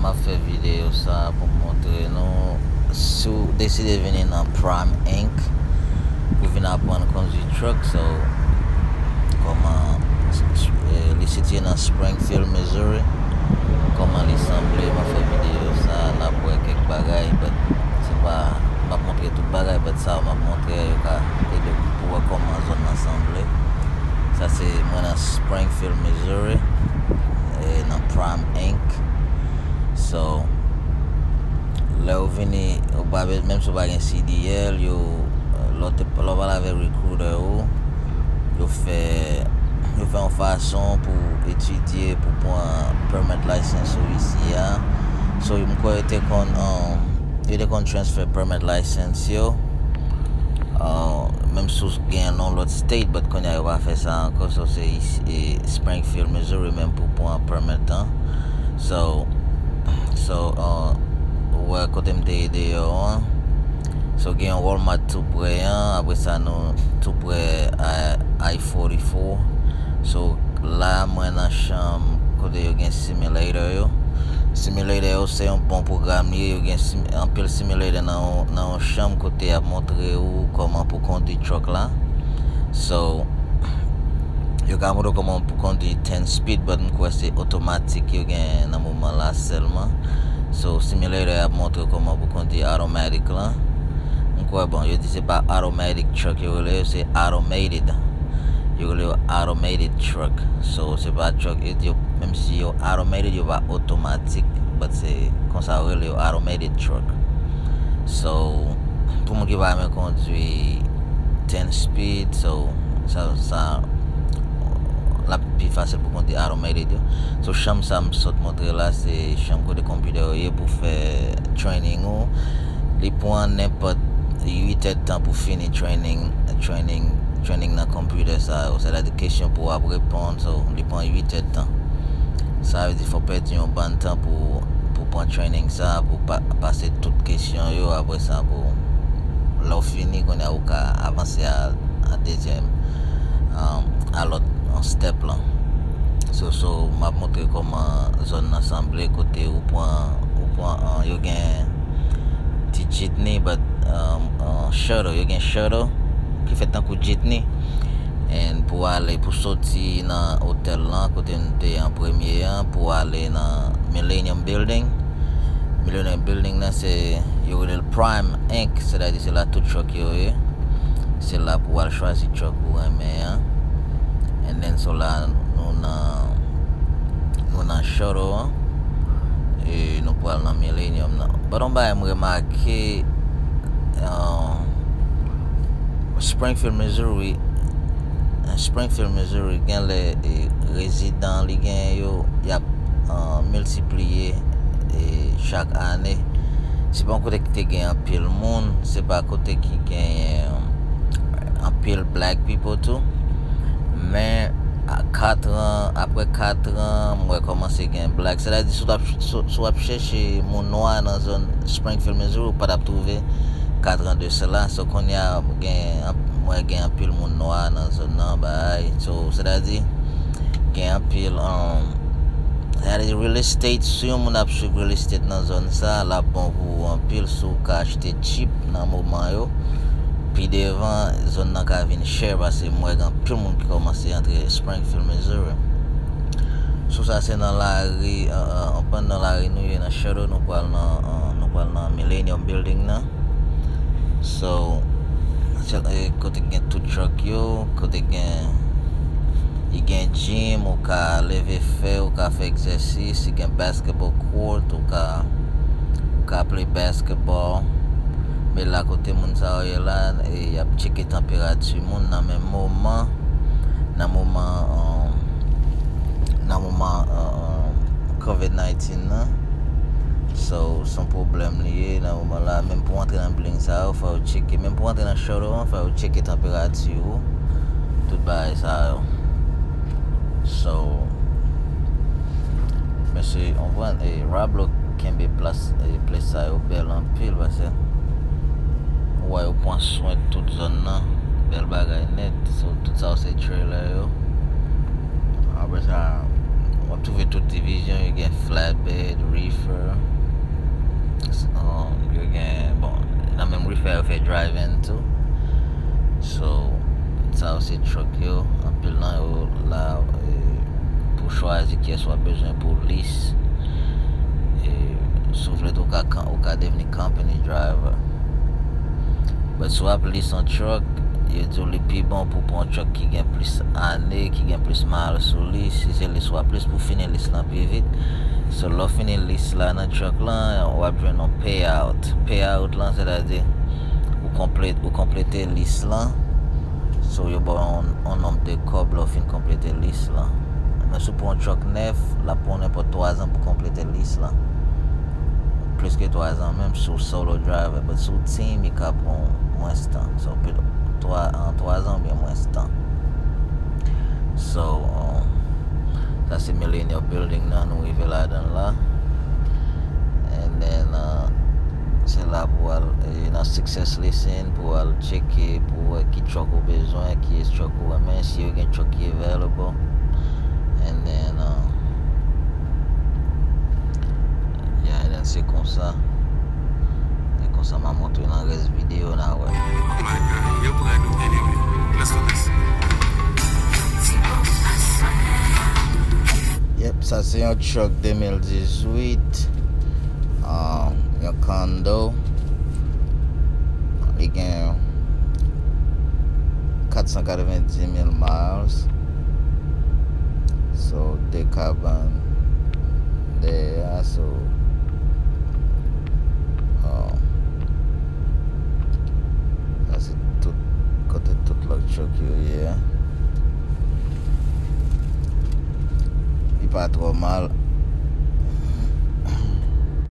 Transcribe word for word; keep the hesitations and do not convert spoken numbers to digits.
M ap fè videyo sa pou m montre nou, si w deside vini nan Prime Inc pou vin aprann kondwi truck, so, kòman, eh, li sitiye nan Springfield, Missouri, kòman li sanble, m ap fè videyo sa, n ap wè kèk bagay, but se pa, m ap montre tout bagay, but sa m ap montre yo ka ede w pou wè kòman zòn nan sanble. Sa se mwen nan Springfield, Missouri, eh, nan Prime Inc. So, lè w vini, ou pa be-, menm si w pa gen C D L, yo, lè w te, lè w pale avèk recruiter ou, yo fè, yo fè yon fason pou etidye, pou pran permit license ou isi a. So, m kwè yo te konn, um, yo te konn transfer permit license yo. Uh, menm si w gen nan lòt state, but kounye a yo pa fè sa ankò. So, se isi, e, Springfield, Missouri, menm pou pran permit an. So, so, uh, ou wè kote m te ye deyò an. So, gen yon Walmart tou prè an. Apre sa, nou tou prè a I forty-four. So, la, mwen nan chanm kote yo gen simulator yo. Simulator yo se yon bon pwogram li ye. Yo gen sim-, anpil simulator nan yon, nan yon chanm kote y ap montre ou kòman pou kondwi truck la. So, yo ka montre w kòman pou kondwi ten speed, but m kwè se otomatik yo gen nan moman la sèlman. So, simulator y ap montre w kòman pou kondwi automatic lan. M kwè, bon, yo di se pa automatic truck yo rele yo, se automated. Yo rele yo automated truck. So, se pa truck, yo di yo, menm si yo automated, yo pa otomatik, but se konsa yo rele yo, automated truck. So, pou moun ki pa renmen kondwi ten speed, so, sa, sa, l ap pi fasil pou kondwi automated yo. So, chanm sa m sot montre la, se chanm kote konpitè yo ye pou fè training ou. Li pran nenpòt uit èdtan pou fini training, training, training nan konpitè sa yo. Sètadi kesyon pou w ap reponn, so, li pran uit èdtan. Sa vle di fò w pèdi yon bann tan pou, pou pran training sa, pou pa, pase tout kesyon yo, apre sa pou lè w fini, kounye a ou ka avanse a, a dezyèm, um, a lòt, an step lan. So, so, m ap montre kòman zòn nan sanble, kote ou pran, ou pran, uh, yo gen ti jitney, but, um, uh, shuttle, yo gen shuttle ki fèt tankou jitney. And pou ale, pou soti nan otèl lan, kote n te an premye an, pou ale nan Millennium Building. Millennium Building nan, se, yo rele l Prime Inc, sètadi se la tout truck yo ye. Se la pou w al chwazi truck ou renmen an. And then, so la, nou nan, nou nan shuttle an. E nou pral nan Millennium nan. But yon bagay m remake, uh, Springfield, Missouri, Springfield, Missouri, genlè, e, rezidan li gen yo, y ap, uh, miltipliye, e, chak ane. Se pa yon kote ki te gen anpil moun, se pa kote ki gen, um, anpil black people tou. Men, a, kat an, apre kat an, m wè kòmanse gen black. Sètadi, si w t ap, si, si w ap chèche moun nwa nan zòn Springfield, Missouri, ou pa t ap twouve kat an de sela. So, kounye a, gen, an-, m wè gen anpil moun nwa nan zòn nan, bay. So, sètadi, gen anpil, um, sètadi, real estate, si yon moun ap swiv real estate nan zòn sa, l ap bon pou ou anpil si w ka achte cheap nan moman yo. Pi devan, zòn nan ka vin chè, paske m wè gen anpil moun ki kòmanse antre Springfield, Missouri. So, sa se nan lari, uh, uh, anprann nan lari nou ye nan Shuttle, nou pral nan, uh, nou pral nan Millennium Building nan. So, se, e, kote gen tout truck yo, kote gen, li gen gym, ou ka leve fè, ou ka fè egzèsis, li gen basketball court, ou ka, ou ka play basketball. Men la kote moun sa yo ye la, e, y ap tcheke tanperati moun nan menm moman, nan moman, um, nan moman, um, covid nineteen nan. So, se yon pwoblèm li ye nan moman la. Menm pou w antre nan building sa yo, fò yo tcheke. Menm pou w antre nan Shuttle an, fò yo tcheke tanperati ou. Tout bagay sa yo. So, men se, w konprann, e, Roblox kenbe plas, e, plas sa yo bèl anpil, paske ou wè yo pran swen tout zòn nan. Bèl bagay nèt. So, tout sa yo se trailer yo. Apre sa, w ap twouve tout divizyon yo, gen flatbed, reef, Reefer. Um, yo gen, bon, nan menm Reefer yo fè drive-in tou. So, sa yo se truck yo. Anpil nan yo la, eh, pou chwazi kiyès w ap bezwen pou lease. E, si w vle tou, ou ka, ou ka devni company driver. But si w ap lease yon truck, yo di w li pi bon pou pran yon truck ki gen plis ane, ki gen plis miles sou li. Si se lease w ap lease, pou fini lease lan pi vit. So, lè w fini lease la nan truck lan, w ap jwenn yon payout. Payout lan, sètadi, ou konplete, ou konplete lease lan. So, yo ba w yon, yon nonb de kòb lè w fin konplete lease lan. Men si w pran yon truck nèf, l ap pran w nenpòt twa zan pou konplete lease lan. Plis ke twa zan menm si w solo driver, but si w team, li ka pran w mwens tan. So, pito twa, an twa zan oubyen mwens tan. So, um, sa se Millionaire Building nan, nou rive ladan l la. And then, uh, se la pou al, eh, nan Success Leasing, pou al tcheke, pou wè ki truck ou bezwen, ki truck ou renmen, si yo gen truck ki available. And then, uh, yeah, and then se konsa. E konsa m a montre nan rès videyo n a wè. Oh my God, yo prè nou. Anyway, let's do this. Yep, sa se yon truck de mil dizuit. Um, yon condo. Li gen kat san katrevenndis mil miles. So, de kabann dèyè a, so, um, sa se tout kote tout lòt truck yo ye a. Li pa twò mal.